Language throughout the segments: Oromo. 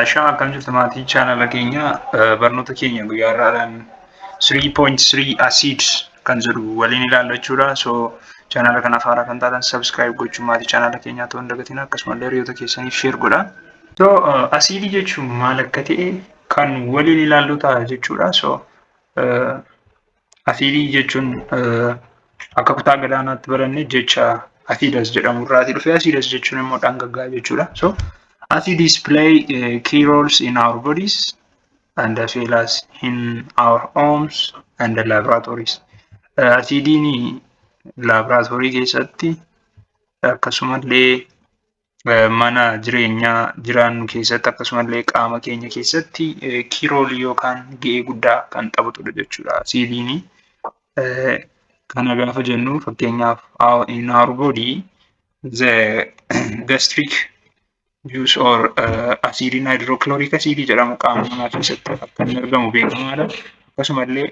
Ashamaa, akkam jirtu maatii chaanala keenya? Barnoota keenya guyyaa har'aadhaan 3.3 acid kan jedhu waliin ilaalla jechuudha. So chaanala kanaaf haaraa kan taatan subscribe gochuun maatii chaanala keenyaa ta'uu hin dagatina, akkasumallee hiriyoota keessaniif share godha. So asiidii jechuun maal akka ta'e kan waliin ilaallu ta'a jechuudha. So asiidii jechuun akka kutaa gadaanaatti baranne jecha acidus jedhamu irraatii dhufe. Acidus jechuun immoo dhangaggaa jechuudha. So acids play key roles in our bodies and as well as in our homes and the laboratories. Asiidiin laaboraatoorii keessatti, akkasumallee mana jireenyaa jiraannu keessatti, akkasumallee qaama keenya keessatti key role yookaan ga'ee guddaa kan taphatudha jechuudha. Asiidiin kana gaafa jennu, fakkeenyaaf, in our body the gastric juice or asiidiin hydrochloric acid jedhamu qaama namaa keessatti akka inni argamu beekamaadha. Akkasumallee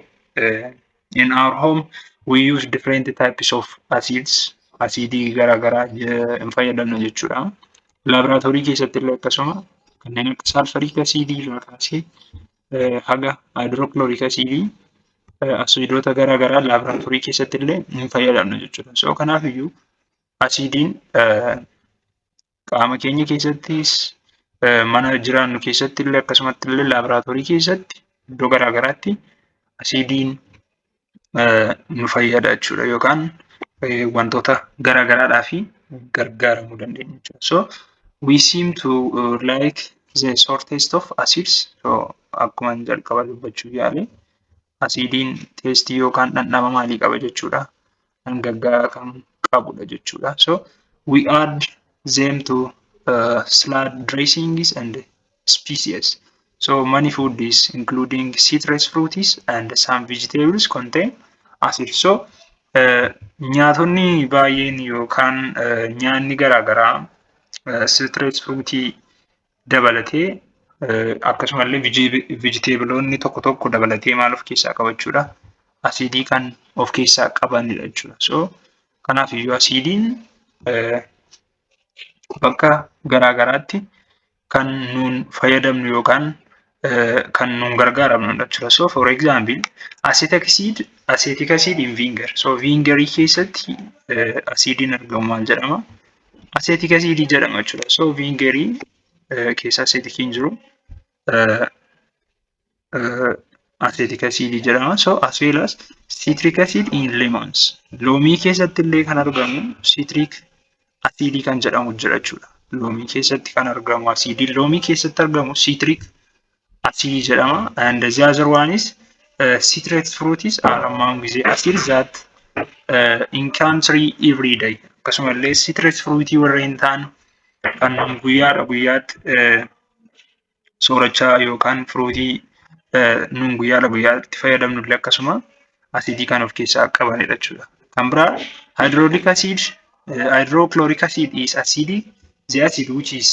in our home we use different types of acids, asiidii garaagaraa hin fayyadamna jechuudha. Laaboraatoorii keessatti illee akkasuma kanneen akka sulfuric acidii irraa kaasee haga hydrochloric acidii asiidota garaagaraa laaboraatoorii keessatti illee hin fayyadamna jechuudha. So kanaaf iyyuu asiidiin qaama keenya keessattis, mana jiraannu keessatti illee, akkasumatti illee laaboraatoorii keessatti iddoo garaagaraatti asiidiin nu fayyada jechuudha yookaan wantoota garaagaraadhaaf gargaaramuu dandeenya jechuudha. So we seem to like the sour taste of acids. So akkuma jalqaba dubbachuu yaale, asiidiin tasteii yookaan dhandhama maalii qaba jechuudha? Dhangaggaa kan qabudha jechuudha. So we add them to salad dressings and spices. So many foods, including citrus fruits and some vegetables, contain acid. So nyaatonni baay'een yookaan nyaanni garaagaraa citrus fruitii dabalatee, akkasumallee vegetableoonni tokko tokko dabalatee maal of keessaa qaba jechuudha? Asiidii kan of keessaa qabanidha jechuudha. So kanaaf iyyuu asiidiin bakka garaagaraatti kan nuun fayyadamnu yookaan kan nuun gargaaramnudha jechuudha. So for example, acetic acid in vinegar. So vinegarii keessatti asiidiin argamu maal jedhama? Acetic acid jedhama jechuudha. So vinegarii keessa aceticiin jiru acetic acid jedhama. So as well as citric acid in lemons. Loomii keessatti illee kan argamu citric acid kan jedhamu jira jechuudha. Loomii keessatti kan argamu, asiidiin loomii keessatti argamu citric acid jedhama. And the other one is citrus fruits are among the acids that encounter every day. Akkasumallee citrus fruitii warreen ta'an kan guyyaadha guyyaatti soorachaa yookaan fruitii nuun guyyaadha guyyaatti fayyadamnu illee akkasuma asiidii kan of keessaa qabanidha jechuudha. Kan biraa hydrochloric acid, hydrochloric acid is acidic, the acid which is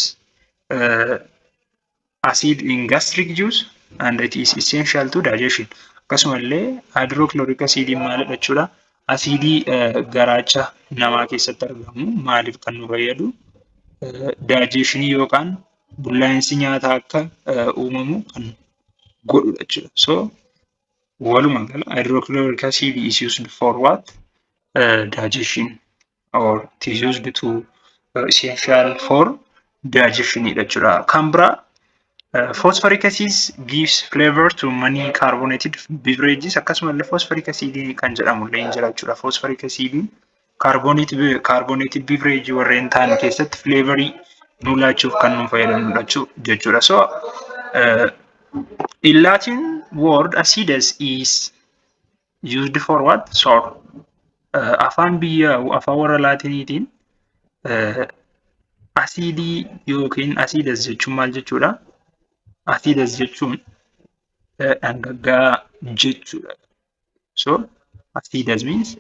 acid in gastric juice and it is essential to digestion. Akkasumallee hydrochloric acid maalidha jechuudha? Asiidii garaacha namaa keessatti argamu. Maaliif kan nu fayyadu? Digestionii yookaan bullaa'insi nyaataa akka uumamu kan godhudha jechuudha. So walumaa gala hydrochloric acid is used for what? Digestion, or it is used to essential for digestion jechuudha. Kan biraa phosphoric acid gives flavor to many carbonated beverages. Akkasumallee phosphoric acid kan jedhamu illee hin jira jechuudha. Phosphoric acid carbonated beverage warreen ta'an keessatti flavorii nu laachuuf kan nu fayyadamnudha jechuudha. So in Latin word acidus is used for what? Sour. Afaan biyya afaan warra Laatiniitiin asiidii yookiin acidus jechuun maal jechuudha? Acidus jechuun dhangaggaa jechuudha. So acidus means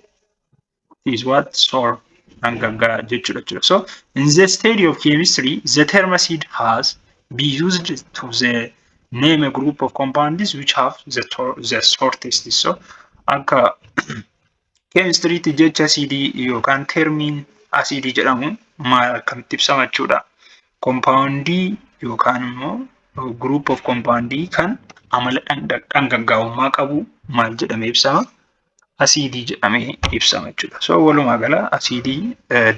is what? Sour, dhangaggaa jechuudha. So in the study of chemistry, the term acid has been used to the name a group of compounds which have the sour taste. So akka keemistiriitti jecha asiidii yookaan termiin asiidii jedhamu maal akkamitti ibsama jechuudha? Compoundii yookaan immoo Group of compoundii kan amala dhangaggaa'ummaa qabu maal jedhamee ibsama? Asiidii jedhamee ibsama jechuudha. So walumaa gala asiidii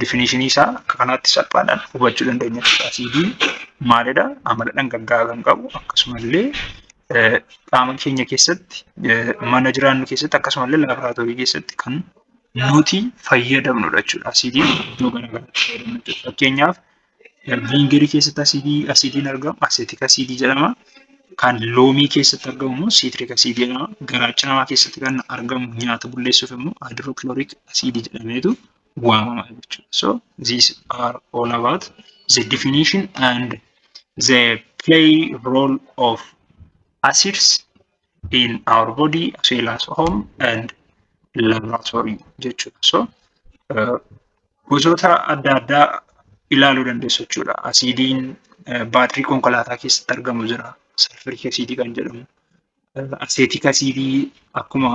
definitionii isaa akka kanaatti salphaadhaan hubachuu dandeenya jechuudha. Asiidiin maalidha? Amala dhangaggaa'aa kan qabu, akkasumallee qaama keenya keessatti, mana jiraannu keessatti, akkasumallee laaboraatoorii keessatti kan nuti fayyadamnudha jechuudha. Asiidiin iddoo garaagaraatti fayyadamna jechuudha. Fakkeenyaaf, vinegarii keessatti asiidiin argamu acetic acidii jedhama. Kan loomii keessatti argamu immoo citric acidii jedhama. Garaacha namaa keessatti kan argamu nyaata bulleessuuf immoo hydrochloric acidii jedhameetu waamama jechuudha. So these are all about the definition and the play role of acids in our body as well as home and laboratory jechuudha. So gosoota adda addaa ilaaluu dandeessu jechuudha. Asiidiin baatirii konkolaataa keessatti argamu jira. Sulfuric acidii kan jedhamu. Acetic acidii akkuma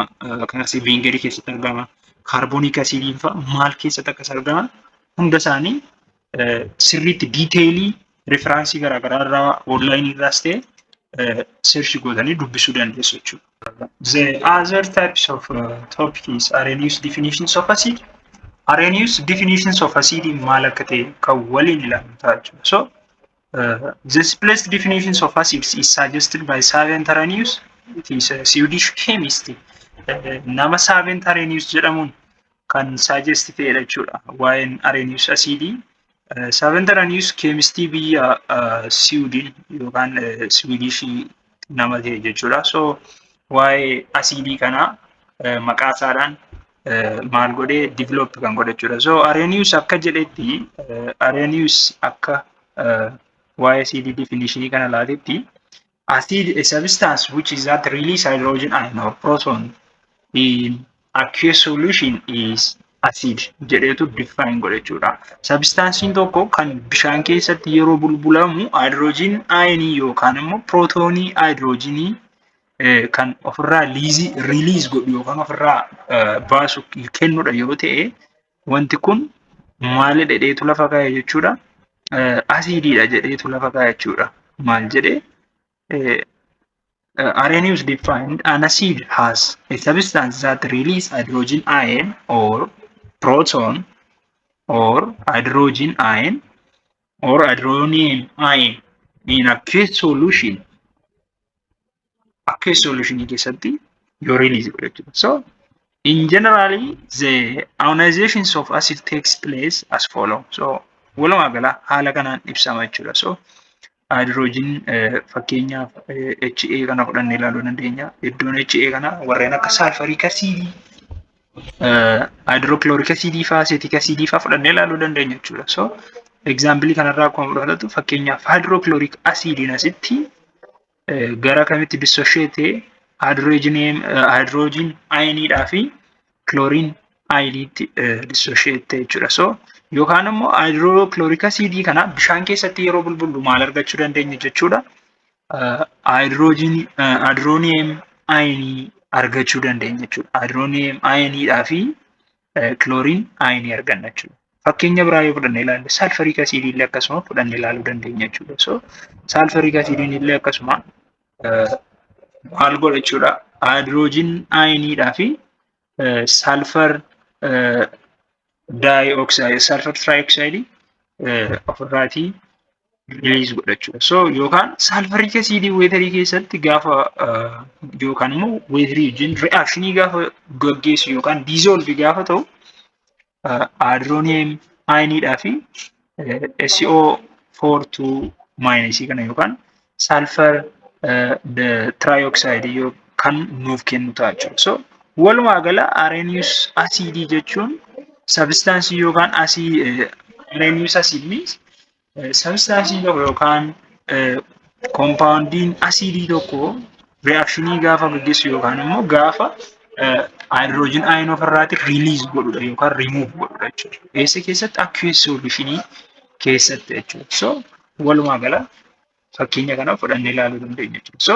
kanas vinegarii keessatti argama. Carbonic acidiin fa'a maal keessatti akkas argaman hunda isaanii sirriitti detailii referenceii garaagaraa irraa, onlineii irraas ta'e, search gootanii dubbisuu dandeessu jechuudha. The other types of topic is Arrhenius definitions of acid. Arrhenius definitions of acid maal akka ta'e kan waliin ilaallu ta'a jechuudha. So the simplest definitions of acids is suggested by Svante Arrhenius. It is a Swedish chemist. Nama Svante Arrhenius jedhamuun kan suggest ta'edha jechuudha. Waa'een Arrhenius acidii. Svante Arrhenius chemistii biyya Sweden yookaan Swedishii nama ta'e jechuudha. So waa'ee asiidii kanaa maqaa isaadhaan maal godhee develop kan godhe jechuudha. So Arrhenius akka jedhetti, Arrhenius akka waa'ee acidii definitionii kana laatetti, acid a substance which is that release hydrogen ion or proton in aqueous solution is acid jedheetu define godhe jechuudha. Substanceiin tokko kan bishaan keessatti yeroo bulbulamu hydrogen ionii yookaan immoo protonii hydrogenii kan ofirraa release godhu yookaan ofirraa baasu kennudha yoo ta'e, wanti kun maal jedheetu lafa kaa'e jechuudha. Asiidiidha jedheetu lafa kaa'e jechuudha. Maal jedhee? Arrhenius defined an acid has a substance that release hydrogen ion or proton or hydrogen ion or hydronium ion in aqueous solution. Aqueous solution keessatti yoo release godhe jechuudha. So in generally the ionizations of acid takes place as follow. So walumaa gala haala kanaan ibsama jechuudha. So hydrogen, fakkeenyaaf, HA kana fudhannee ilaaluu dandeenya. Iddoon HA kana warreen akka sulfuric acidii, hydrochloric acidii fa'aa, acetic acidii fa'aa fudhannee ilaaluu dandeenya jechuudha. So example kanarraa akkuma fudhatu, fakkeenyaaf, hydrochloric acidiin asitti gara kamitti dissociate? Hydrogen ioniidhaa fi chlorine ioniitti dissociate jechuudha. So yookaan immoo hydrochloric acidii kana bishaan keessatti yeroo bulbullu maal argachuu dandeenya jechuudha? Hydrogen hydronium ionii argachuu dandeenya jechuudha. Hydronium ioniidhaa fi chlorine ionii arganna jechuudha. Fakkeenya biraa yoo fudhannee ilaalle, sulfuric acidii illee akkasuma fudhannee ilaaluu dandeenya jechuudha. So sulfuric acidiin illee akkasuma maal godha jechuudha? Hydrogen ioniidhaa fi sulfur dioxide, sulfur trioxide ofirraatii release godha jechuudha. So yookaan sulfuric acidii waterii keessatti gaafa yookaan immoo waterii wajjin reactionii gaafa gaggeessu yookaan dissolve gaafa ta'u, hydronium ioniidhaa fi SO42 minusii kana yookaan sulfur trioxide kan nuuf kennu ta'a jechuudha. So walumaa gala Arrhenius acidii jechuun substanceii yookaan asii Arrhenius acid means substanceii tokko yookaan compoundiin asiidii tokko reactionii gaafa gaggeessu yookaan immoo gaafa hydrogen ion ofirraati release godhudha yookaan remove godhudha jechuudha. Eessa keessatti? Aqueous solutionii keessatti jechuudha. So walumaa gala fakkeenya kana fudhannee ilaaluu dandeenya jechuudha. So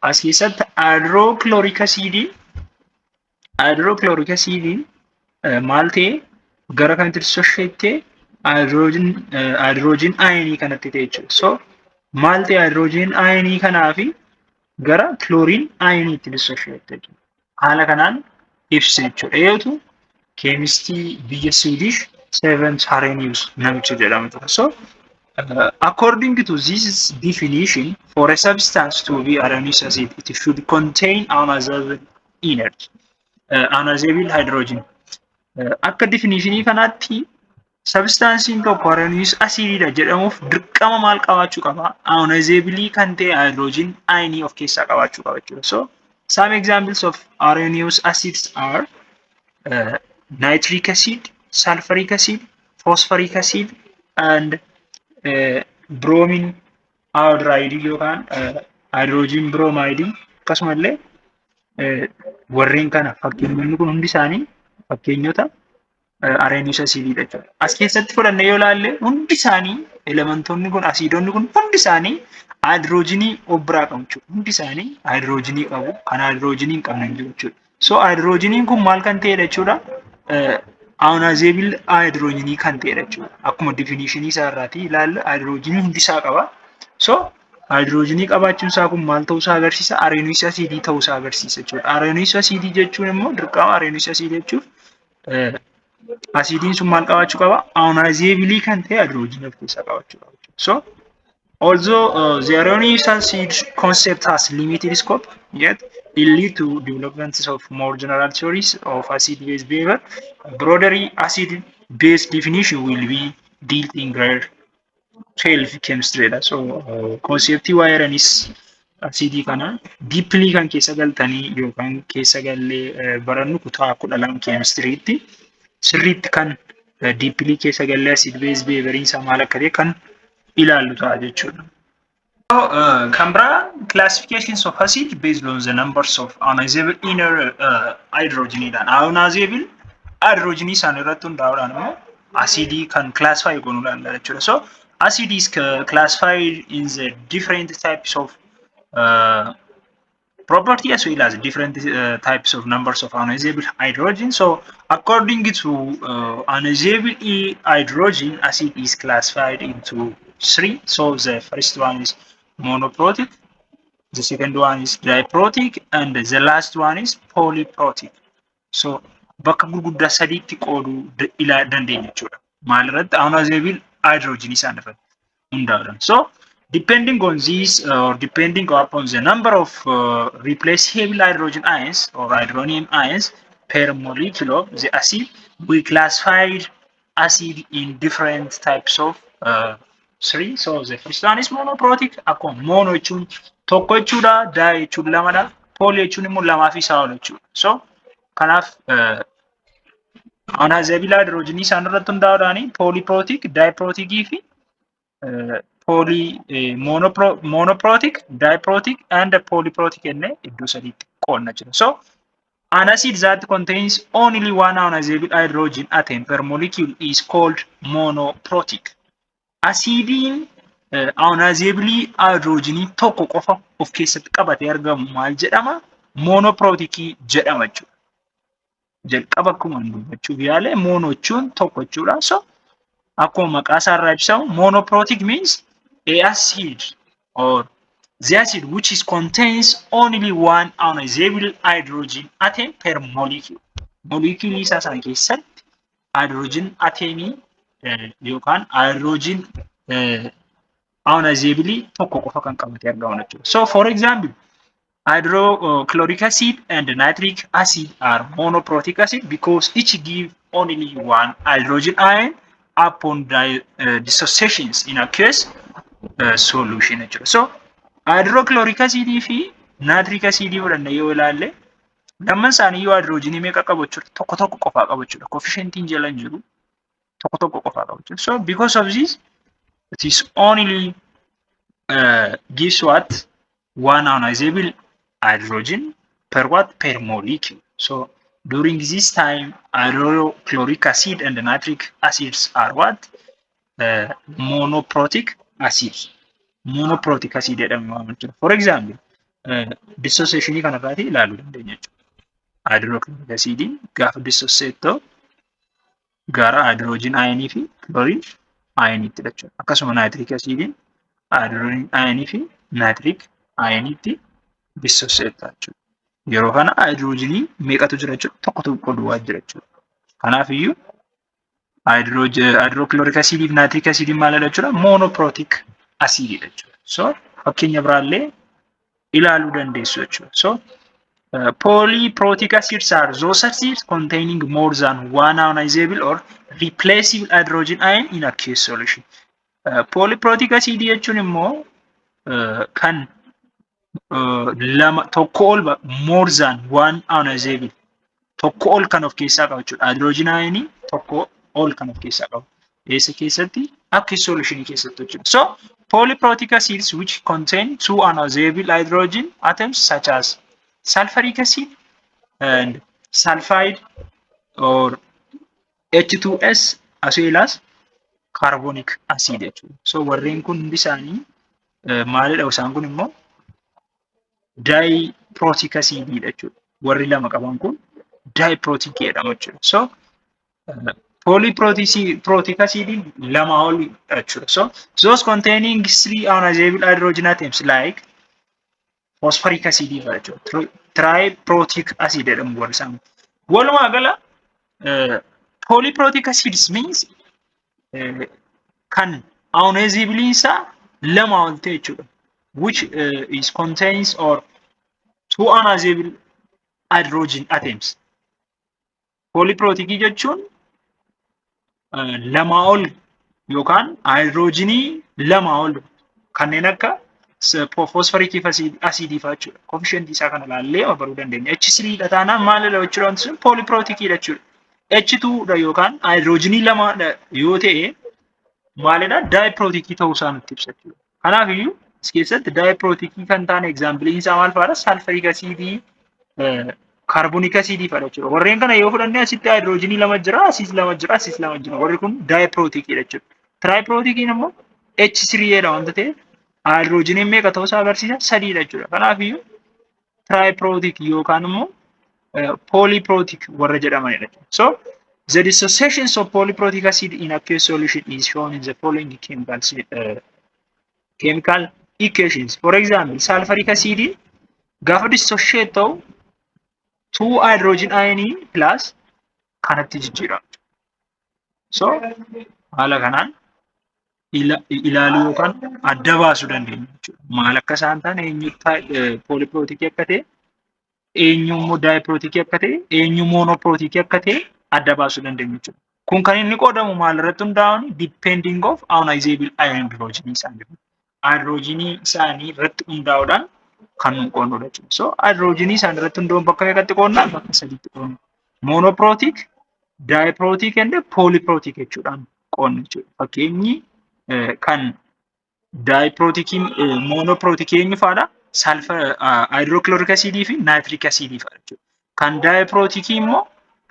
as keessatti hydrochloric acidiin maal ta'e? Gara kamitti dissociate? Hydrogen ionii kanatti ta'e jechuudha. So Maal ta'e? Hydrogen ionii kanaa fi gara chlorine ioniitti dissociate jechuudha. Haala kanaan ibsa jechuudha. Eeyyatu chemistii biyya Swedish Svante Arrhenius namicha jedhamu ture. So according to this definition, for a substance to be Arrhenius acid, it should contain ionizable energy, ionizable hydrogen. Akka definitionii kanaatti substanceiin tokko Arrhenius acidiidha jedhamuuf dirqama maal qabaachuu qaba? Ionizable kan ta'e hydrogen ionii of keessaa qabaachuu qaba jechuudha. So some examples of Arrhenius acids are nitric acid, sulfuric acid, phosphoric acid and bromine iodide yookaan hydrogen bromide. Akkasumallee warreen kana fakkeenyonni kun hundi isaanii fakkeenyota Arrhenius acidiidha jechuudha. As keessatti fudhannee yoo ilaalle, hundi isaanii elementoonni kun, asiidonni kun hundi isaanii hydrogenii of biraa qabu jechuudha. Hundi isaanii hydrogenii qabu. Kan hydrogenii hin qabne hin jiru jechuudha. So hydrogeniin kun maal kan ta'edha jechuudha? Ionizable hydrogenii kan ta'edha jechuudha. Akkuma definitionii isaa irraati ilaalla, hydrogenii hundi isaa qaba. So hydrogenii qabaachuun isaa kun maal ta'uu isaa agarsiisa? Arrhenius acidii ta'uu isaa agarsiisa jechuudha. Arrhenius acidii jechuun immoo dirqama Arrhenius acidii jechuuf asiidiin sun maal qabaachuu qaba? Ionizable kan ta'e hydrogenii of keessaa qabaachuu qaba jechuudha. So although the Arrhenius acid concept has limited scope, yet it lead to development of more general theories of acid-base behavior. Broader acid-base definition will be dealt in grade 12 chemistry dha. So conceptii waa'ee Arrhenius acidii kana deeply kan keessa galtanii yookaan keessa gallee barannu kutaa 12 chemistrytti sirriitti kan deeply keessa gallee acid base behavior isaa maal akka ta'e kan ilaallu ta'a jechuudha. So, kan biraa classifications of acid based on the numbers of ionizable inner hydrogen dhaan, ionizable hydrogen isaan irratti hundaa'uudhaan immoo acidii kan classify goonuu danda'a jechuudha. So acid is classified in the different types of property as well as different types of numbers of ionizable hydrogen. So according to ionizable hydrogen, acid is classified into three. So the first one is monoprotic, the second one is diprotic, and the last one is polyprotic. So bakka gurguddaa sadiitti qooduu ilaaluu dandeenya jechuudha. Maal irratti? Ionizable hydrogen isaan irratti hundaa'uudhaan. So depending on these or depending upon the number of replaceable hydrogen ions or hydronium ions per molecule of the acid, we classified acid in different types of three. So the first one is monoprotic. Akkuma mono jechuun tokko jechuudha, di jechuun lamadha, poly jechuun immoo lamaa fi isaa ol jechuudha. So kanaaf ionizable hydrogen isaan irratti hundaa'uudhaan polyprotic, diproticii fi poly monoprotic, diprotic and polyprotic jennee iddoo sadiitti qoodna jira. So an acid that contains only one ionizable hydrogen atom per molecule is called monoprotic. Asiidiin ionizable hydrogenii tokko qofa of keessatti qabatee argamu maal jedhama? Monoproticii jedhama jechuudha. Jalqaba akkuma dubbachuuf yaale, mono jechuun tokko jechuudha. So akkuma maqaa isaa irraa ibsamu, monoprotic means a acid or the acid which is contains only one ionizable hydrogen atom per molecule. Molecule isaa sana keessatti hydrogen atomii yookaan hydrogen ionizable tokko qofa kan qabatee argamu jechuudha. So for example, hydrochloric acid and nitric acid are monoprotic acid because each give only one hydrogen ion upon dissociations in aqueous solution jechuudha. So hydrochloric acid fi nitric acid fudhannee yoo ilaalle, lamman isaanii yoo hydrogenii meeqa qabu jechuudha? Tokko tokko qofaa qabu jechuudha. Coefficientiin jala hin jiru, tokko tokko qofaa qabu jechuudha. So because of this, it is only gives what? One ionizable hydrogen per what? Per molecule. So during this time, hydrochloric acid and nitric acids are what? Monoprotic acids. Monoprotic acid jedhama waamamu jechuudha. For example, dissociation kanarraati ilaaluu dandeenya jechuudha. Hydrochloric acid gaafa dissociate ta'u gara hydrogen ionii fi chlorine ioniitti jechuudha. Akkasuma nitric acidiin Hydrogen ionii fi nitric ioniitti dissociate ta'a jechuudha. Yeroo kana hydrogenii meeqatu jira jechuudha? Tokko tokko duwwaa jira jechuudha. Kanaaf iyyuu hydrochloric acidii fi nitric acidiin maalidha jechuudha? Monoprotic acididha jechuudha. So fakkeenya biraallee ilaaluu dandeessu jechuudha. So polyprotic acids are those acids containing more than one ionizable or replaceable hydrogen ion in aqueous solution. Polyprotic acid jechuun immoo kan lama tokko ol, more than one ionizable, tokko ol kan of keessaa qabu jechuudha. Hydrogen ion tokko ol kan of keessaa qabu. Eessa keessatti? Aqueous solution keessatti jechuudha. So polyprotic acids which contain two ionizable hydrogen atoms, such as sulfuric acid and sulfide or H2S, as well as carbonic acid jechuudha. So warreen kun hundi isaanii maalidha? Isaan kun immoo diprotic acididha jechuudha. Warri lama qaban kun diprotic jedhamu jechuudha. So polyprotic acidiin lama ol jechuudha. So those containing three ionizable hydrogen atoms like phosphoric acid fa'a jechuudha. Triprotic acid jedhamu warri isaan. Walumaa gala polyprotic acids means kan ionizable isaa lama ol ta'e jechuudha. Which is contains or two ionizable hydrogen atoms. Polyprotic jechuun lama ol yookaan hydrogenii lama ol kanneen akka phosphoric acidii fa'aa jechuudha. Coefficient isaa kana ilaallee baruu dandeenya. H3 dha taanaan maalidha jechuudha? Wanti sun polyprotic dha jechuudha. H2 dha yookaan hydrogenii lama yoo ta'e maalidha? Diprotic ta'uu isaa nutti ibsa jechuudha. Kanaaf iyyuu as keessatti diprotic kan ta'an example isaa maal fa'aadha? Sulfuric acidii, carbonic acidii fa'aadha jechuudha. Warreen kana yoo fudhanne asitti hydrogenii lama jira, asiis lama jira, asiis lama jira. Warri kun diprotic dha jechuudha. Triproticiin immoo H3 dha wanta ta'eef hydrogeniin meeqa ta'uu isaa agarsiisa? Sadiidha jechuudha. Kanaaf iyyuu triprotic yookaan immoo polyprotic warra jedhamanidha. So the dissociations of polyprotic acid in aqueous solution is shown in the following chemical equations. For example, sulfuric acid gaafa dissociate ta'u two hydrogen ion plus kanatti jijjiirama. So haala kanaan ilaaluu yookaan adda baasuu dandeenya jechuudha. Maal akka isaan ta'an, eenyu polyproticii akka ta'e, eenyu immoo diproticii akka ta'e, eenyu monoproticii akka ta'e adda baasuu dandeenya jechuudha. Kun kan inni qoodamu maal irratti hundaa'uun? Depending of ionizable hydrogenii isaanii. Hydrogenii isaanii irratti hundaa'uudhaan kan nu qoonnudha jechuudha. So hydrogenii isaanii irratti hundaa'uun bakka meeqatti qoonnaa? Bakka sadiitti qoonna. Monoprotic, diprotic and polyprotic jechuudhaan qoonna jechuudha. Fakkeenyi kan diproticii, monoproticii eenyu fa'aadha? Sulfur, hydrochloric acidii fi nitric acidii fa'a jechuudha. Kan diproticii immoo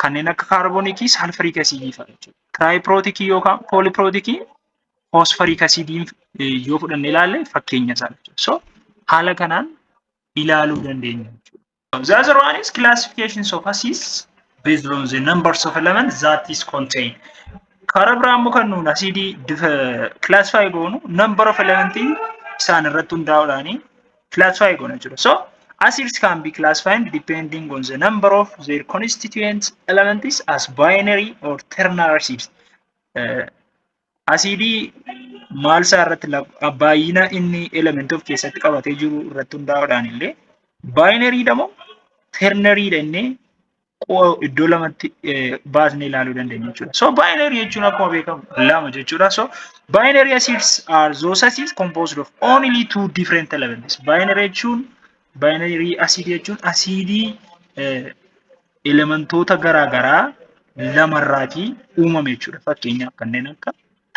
kanneen akka carbonicii, sulfuric acidii fa'a jechuudha. Triproticii yookaan polyproticii phosphoric acidii yoo fudhanne ilaalle fakkeenya isaa jechuudha. So haala kanaan ilaaluu dandeenya jechuudha. The other one is classifications of acids based on the numbers of elements that is contained. Karaa biraa immoo kan nuun asiidii classify goonu number of elementii isaan irratti hundaa'uudhaani classify goona jechuudha. So acids can be classified depending on the number of their constituent elements as binary or ternary acids. Asiidii maal isaa irratti, baay'ina inni elementii of keessatti qabatee jiru irratti hundaa'uudhaan illee binary dha moo ternary dha inni iddoo lamatti baasnee ilaaluu dandeenya jechuudha. So binary jechuun akkuma beekamu lama jechuudha. So binary acids are those acids composed of only two different elements. Binary jechuun, binary acid jechuun asiidii elementoota garaa garaa lamarraatii uumame jechuudha. Fakkeenyaaf kanneen akka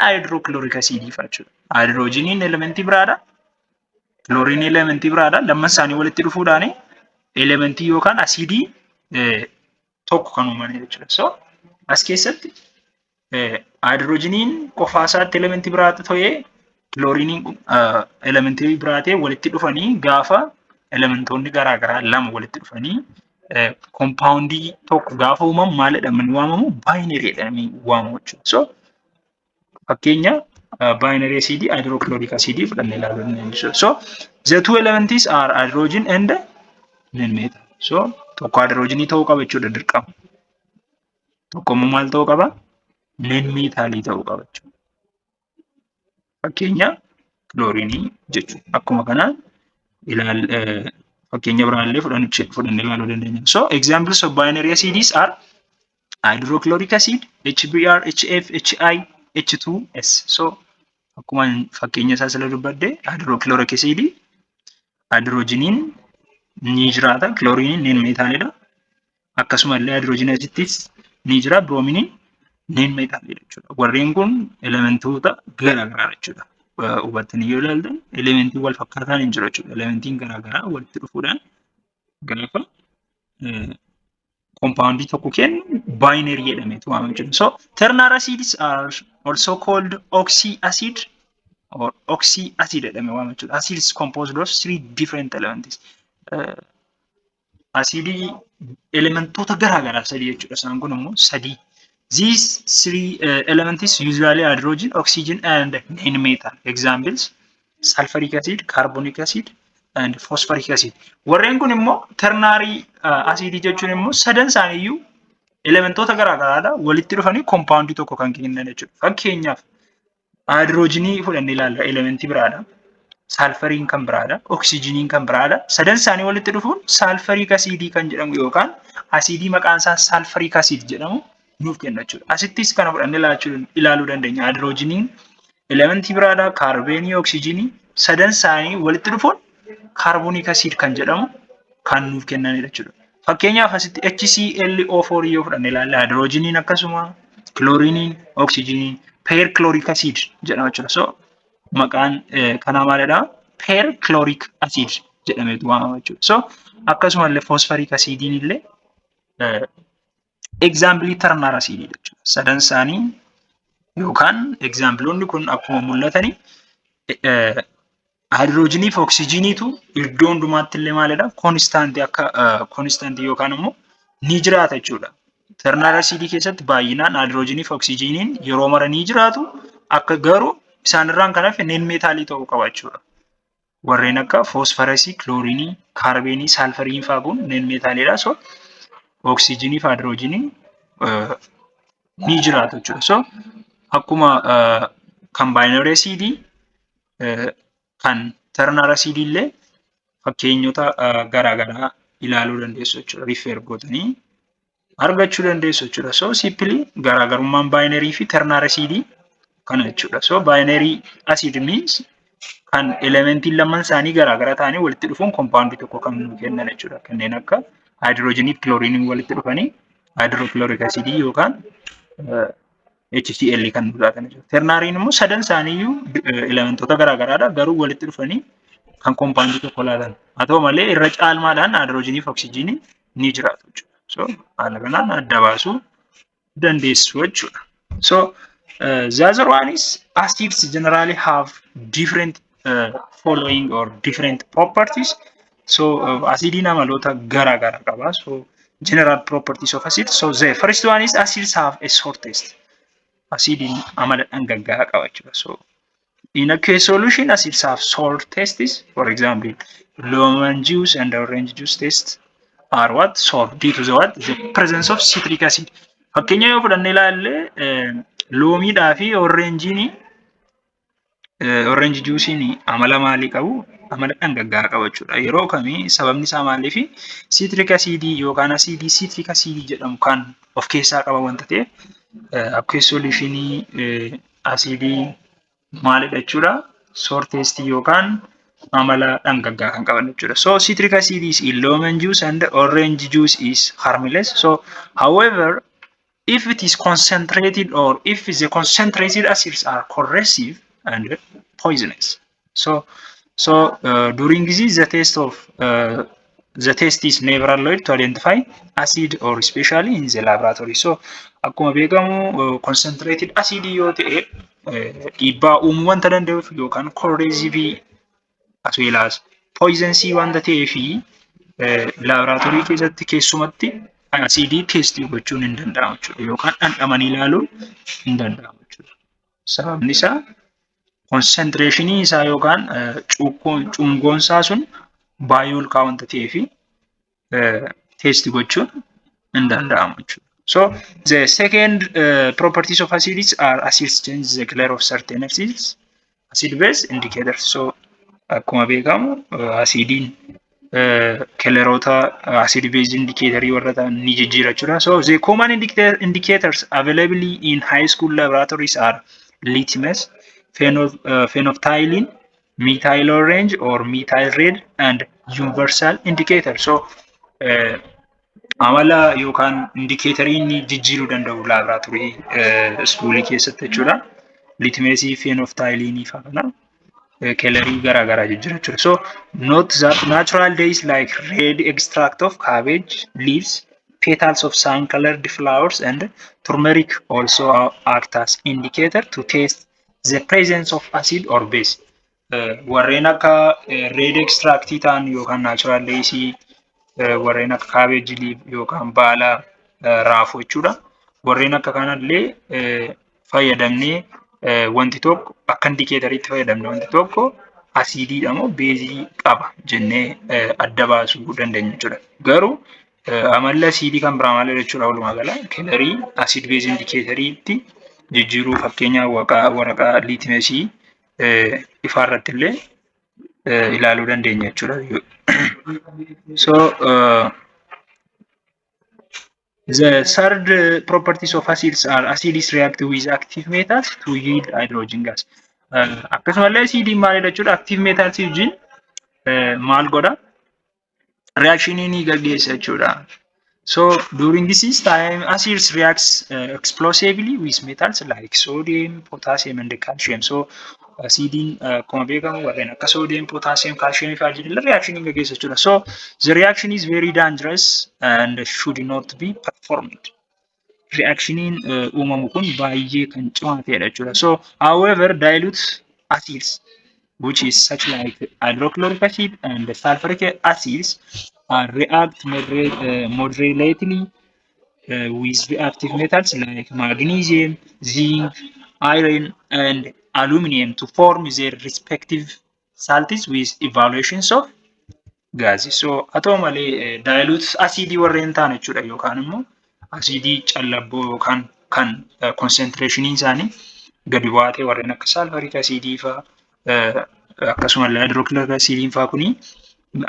hydrochloric acid fa'a jechuudha. Hydrogeniin elementii biraadha. Chlorine elementii biraadha. Lamman isaanii walitti dhufuudhaan elementii yookaan asiidii tokko kan uuman jechuudha. So as keessatti hydrogeniin qofaa isaatti elementii biraa ta'ee, chloriniin elementii biraa ta'e walitti dhufanii, gaafa elementoonni garaa garaa lama walitti dhufanii compoundii tokko gaafa uumamu maal jedhamanii waamamu? Binary jedhamanii waamamu jechuudha. So fakkeenya Binary acid, hydrochloric acid fudhannee ilaaluu dandeenya. So the two elements are hydrogen and non-metal. So tokko hydrogenii ta'uu qaba jechuudha dirqama. Tokko immoo maal ta'uu qaba? Non-metalii ta'uu qaba jechuudha. Fakkeenya kiloorinii jechuudha. Akkuma kanaan ilaal fakkeenya biraallee fudhannee ilaaluu dandeenya. So examples of binary acids are hydrochloric acid, HBr, HF, HI, H2S. So akkuma fakkeenya isaa sila dubbadde, hydrochloric acid hydrogeniin ni jiraata, kilooriiniin non metalidha. Akkasuma illee hydrogen asittis ni jira, broominiin non metalidha jechuudha. Warreen kun elementoota garaa garaa jechuudha. Hubattanii yoo ilaaltan elementii wal fakkaataan hin jiru jechuudha. Elementiin garaa garaa walitti dhufuudhaan gaafa compoundii tokko kennu binary jedhameetu waamama jechuudha. So ternary acids are also called oxy acid or oxy acid jedhamee waamama jechuudha. Acid is composed of three different elements. Asiidii elementoota garaa garaa sadii jechuudha. Isaan kun immoo sadii. These three elements usually hydrogen, oxygen and non-metal. Examples: sulfuric acid, carbonic acid and phosphoric acid. Warreen kun immoo ternary acidii jechuun immoo sadan isaaniiyyuu elementoota garaa garaadha walitti dhufanii compoundii tokko kan kennan jechuudha. Fakkeenyaaf haayidroojinii fudhannee ilaalla, elementii biraadha. Saalfariin kan biraadha. Oksijiniin kan biraadha. Sadan isaanii walitti dhufuun sulfuric acidii kan jedhamu yookaan asiidii maqaan isaa sulfuric acid jedhamu nuuf kenna jechuudha. Asittis kana fudhannee ilaaluu dandeenya. Haayidroojiniin elementii biraadha. Kaarbeenii, oksijinii sadan isaanii walitti dhufuun carbonic acid kan jedhamu kan nuuf kennanidha jechuudha. Fakkeenyaaf asitti HClO4 yoo fudhanne ilaalle, haayidroojiniin akkasuma kilooriiniin, oksijiniin perchloric acid jedhama jechuudha. So maqaan kanaa maalidha? Perchloric acid jedhameetu waamama jechuudha. So akkasumallee phosphoric acidiin illee example ternary acidii jechuudha. Sadan isaanii yookaan exampleoonni kun akkuma mul'atanii haayidroojinii fi oksijiniitu iddoo hundumaatti illee maalidha? Constantii, akka constantii yookaan immoo ni jiraata jechuudha. Ternary acidii keessatti baay'inaan haayidroojinii fi oksijiniin yeroo mara ni jiraatu. Akka garuu isaanirraan kan hafe non metalii ta'uu qaba jechuudha. Warreen akka foosfarasii, kilooriinii, kaarbeenii, saalfariin fa'aa kun non metaliidha. So oksijinii fi haayidroojiniin ni jiraatu jechuudha. So akkuma kan binary acidii kan ternary acidii illee fakkeenyota garaa garaa ilaaluu dandeessu jechuudha. Refer gootanii argachuu dandeessu jechuudha. So simply garaagarummaan binary fi ternary acidii kana jechuudha. So binary acid means kan elementiin lamaan isaanii garaagara ta'anii walitti dhufuun compoundii tokko kan nu kennan jechuudha. Kanneen akka haayidroojinii fi kilooriiniin walitti dhufanii hydrochloric acidii yookaan HCl kan nu laatan jechuudha. Ternaryn immoo sadan isaaniiyyuu elementoota garaagaraadha, garuu walitti dhufanii kan compoundii tokko laatan. Haa ta'u malee irra caalmaadhaan haayidroojinii fi oksijiiniin ni jiraatu jechuudha. So haala kanaan adda baasuu dandeessu jechuudha. So the other one is acids generally have different following or different properties. So acidiin amaloota garaa garaa qaba. So general properties of acid. So the first one is acids have a sour taste. Acidiin amala dhangaggaa'aa qaba jechuudha. So in aqueous solution, acids have sour tastes. For example, lemon juice and orange juice taste are what? Sour due to the what? The presence of citric acid. Fakkeenya yoo fudhannee ilaalle, loomiidhaa fi orreenjiin, orange juiceiin amala maalii qabu? Amala dhangaggaa'aa qaba jechuudha. Yeroo kamii? Sababni isaa maaliifi? Citric acidii yookaan asiidii citric acidii jedhamu kan of keessaa qaba wanta ta'eef aqueous solutionii asiidii maalidha jechuudha? Sour taste yookaan amala dhangaggaa'aa kan qaban jechuudha. So citric acid is in lemon juice and orange juice is harmless. So however, if it is concentrated or if the concentrated acids are corrosive and poisonous. So during this the taste of the test is never allowed to identify acid or especially in the laboratory. So akkuma beekamu concentrated acid yoo ta'e dhiibbaa uumuu wanta danda'uuf yookaan corrosive as well as poisonous wanta ta'ee fi laaboraatoorii keessatti keessumatti asiidii testii gochuun hin danda'amu jechuudha yookaan dhandhamanii ilaaluun hin danda'amu jechuudha. Sababni isaa Concentrationii isaa yookaan cuungoon isaa sun baay'ee ol ka'aa wanta ta'eef test gochuun hin danda'amu jechuudha. So the second properties of acids are acids change the color of certain acids, acid base indicators. So akkuma beekamu asiidiin coloroota acid base indicatorii warra ta'an ni jijjiira jechuudha. So the common indicators available in high school laboratories are litmus, phenolphthalein, methyl orange or methyl red and universal indicator. So amala yookaan indicatorii inni jijjiiruu danda'u laaboraatoorii schoolii keessatti jechuudha. Litmusii, phenolphthaleinii fa'a kana colorii garaagaraa jijjiira jechuudha. So note that natural dyes like red extract of cabbage leaves, petals of sun colored flowers and turmeric also act as indicator to test the presence of acid or base. Warreen akka red extractii ta'an yookaan natural dyes, warreen akka cabbage leaf yookaan baala raafuu jechuudha. Warreen akka kanallee fayyadamnee wanti tokko akka indicatoriitti fayyadamne wanti tokko asiidiidha moo beezii qaba jennee adda baasuu dandeenya jechuudha. Garuu amalli asiidii kan biraa maal jechuudha? Walumaa gala colorii acid base indicatoriitti jijjiiruu, fakkeenyaaf waraqaa litmusii ifaa irratti illee ilaaluu dandeenya jechuudha. So the third properties of acids are acids react with active metals to yield hydrogen gas. Akkasumallee asiidiin maalidha jechuudha? Active metals wajjin maal godha? Reactionii ni gaggeessa jechuudha. So during this time, acids reacts explosively with metals like sodium, potassium and calcium. So asiidiin akkuma beekamu warreen akka sodium, potassium, calcium fa'aa wajjin reactionii gaggeessa jechuudha. So the reaction is very dangerous and should not be performed. Reactioniin uumamu kun baay'ee kan cimaa ta'edha jechuudha. So however, dilute acids, which is such like hydrochloric acid and sulfuric acids, are react moderately with reactive metals like magnesium, zinc, iron, and aluminum to form their respective salts with evolutions of gases. So haa ta'u malee dilute acidii warreen ta'an jechuudha, yookaan immoo asiidii callabboo yookaan kan concentrationiin isaanii gadi bu'aa ta'e, warreen akka sulfuric acidii fa'aa akkasumallee hydrochloric acidiin fa'aa kuni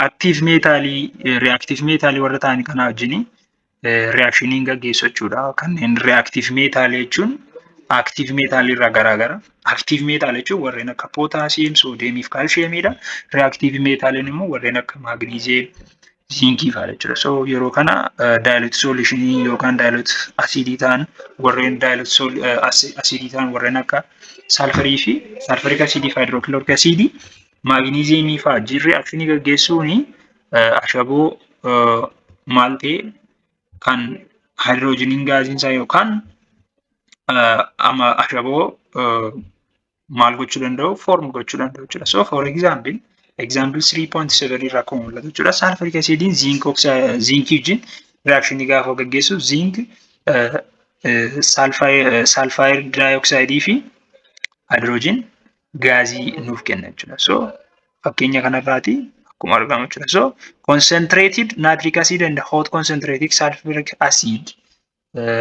active metalii, reactive metalii warra ta'an kana wajjin reactioniin gaggeessu jechuudha. Kanneen reactive metalii jechuun active metalii irraa garaagara. Active metal jechuun warreen akka potassium, sodiumii fi calciumiidha. Reactive metaliin immoo warreen akka magnesium, zincii fa'aa jechuudha. So yeroo kana dilute solutionii yookaan dilute acidii ta'an, warreen dilute acidii ta'an, warreen akka sulfurii fi sulfuric acidii fi hydrochloric acidii magnesiumii fa'aa wajjin reactionii gaggeessuuni ashaboo maal ta'e kan hydrogeniin gasiin isaa yookaan ama ashaboo maal gochuu danda'u, form gochuu danda'u jechuudha. So for example, example 3.7 irraa akkuma mul'atu jechuudha. Sulfuric acidiin zinc zincii wajjin reactionii gaafa gaggeessu zinc sulfur dioxide fi hydrogen gasii nuuf kenna jechuudha. So fakkeenya kanarraati akkuma argamu jechuudha. So concentrated nitric acid and hot concentrated sulfuric acid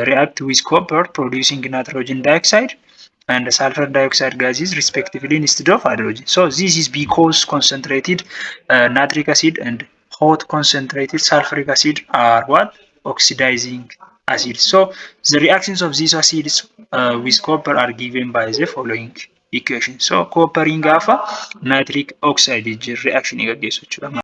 react with copper, producing nitrogen dioxide and sulfur dioxide gases respectively instead of hydrogen. So this is because concentrated nitric acid and hot concentrated sulfuric acid are what? Oxidizing acids. So the reactions of these acids with copper are given by the following equation. So copperiin gaafa nitric oxide reaction gaggeessu jechuudha.